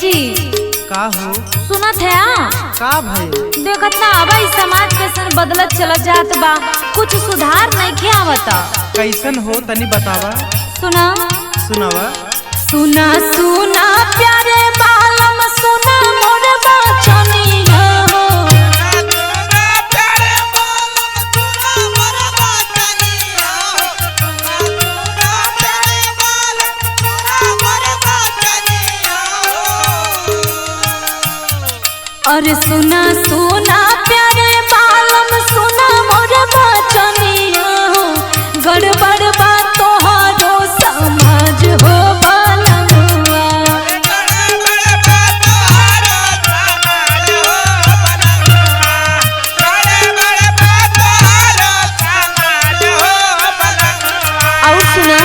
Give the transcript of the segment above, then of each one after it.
जी। का हो? सुनत है आ? का भइल? देखत ना आवा ई समाज कैसन बदलत चलत जात बा, कुछ सुधार नइखे आवता। कैसन हो तनी बतावा। सुना। सुनावा। सुना सुना प्यारे बालम सुना मोर बचनिया हो। अरे सुना सुना प्यारे बालम सुना मोर बचनिया हो। गड़बड़ बा तोहरो समाज हो बालमुआ। और सुना।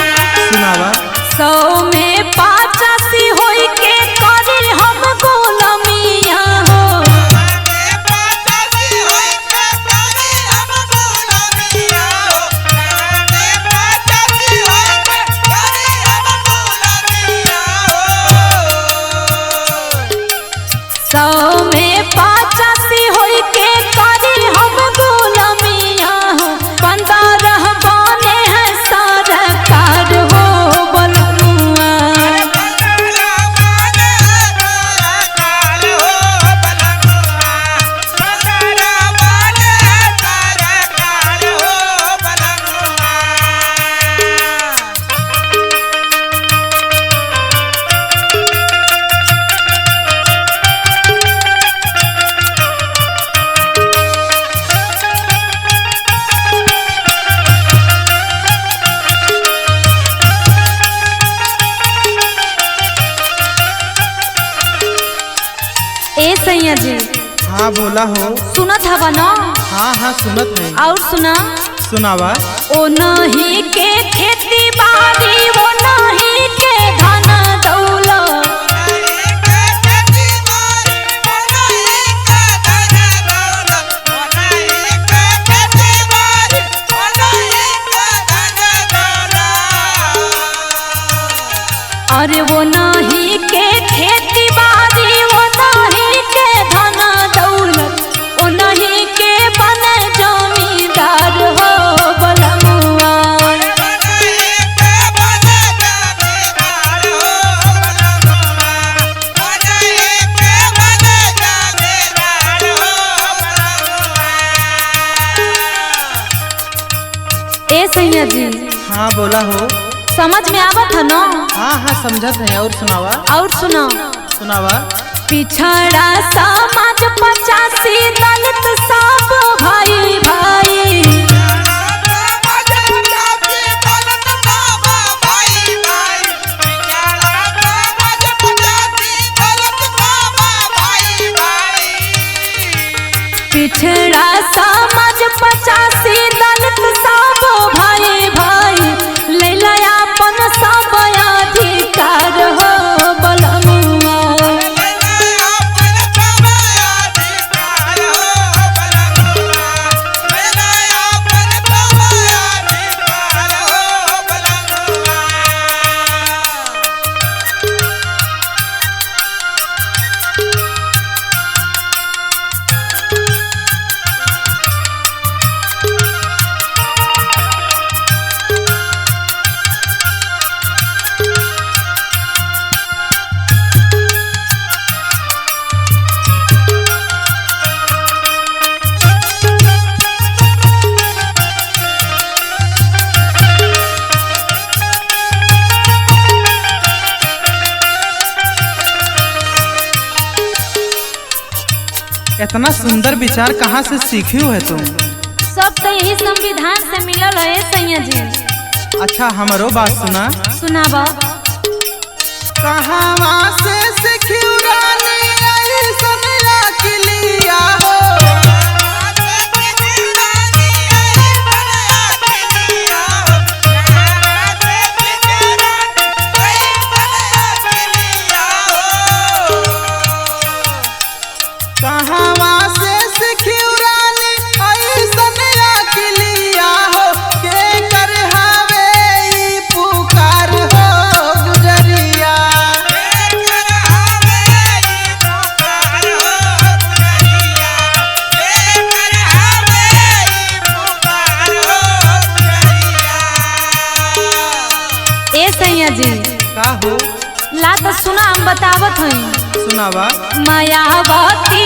सुनावा। 100 में 85 होई के करी हम गोलमिया हो। सौ में 85 होई के करी हम गोलमिया हो। 15 बने हैं सरकार हो बलमुआ। ए सैया जी। हाँ बोला हो। सुनत हवा ना? हाँ हाँ सुनत है। और सुना। सुनावा। ओ नहीं के खेती बाड़ी वो नहीं के धन दौलत। अरे वो नहीं के खेती बाड़ी वो नहीं के धन दौलत। वो नहीं के बने जमींदार हो बलमुआ। ए सैया जी। हाँ बोला हो। समझ में आवत है ना? हाँ हाँ समझत है। और सुनावा। और सुना। सुनावा। पिछड़ा समाज 85 दलित सब भाई भाई। पिछड़ा समाज 85 दलित सब भाई भाई। लैला अपन सब अधिकार हो बलमुआ। इतना सुंदर विचार कहाँ से सीखी है तुम? सब तो यही संविधान से मिलल है सैया जी। अच्छा हमरो बात सुना। सुनावा। कहवा से सीखी रानी ऐसन अकिलिया हो। कहवा से सीखी रानी ऐसन अकिलिया हो। के कर हवे ई पुकार हो गुजरिया। कर ए सैया जी, का हो? ला तो सुना, हम बतावत हई। सुनावा। मायावती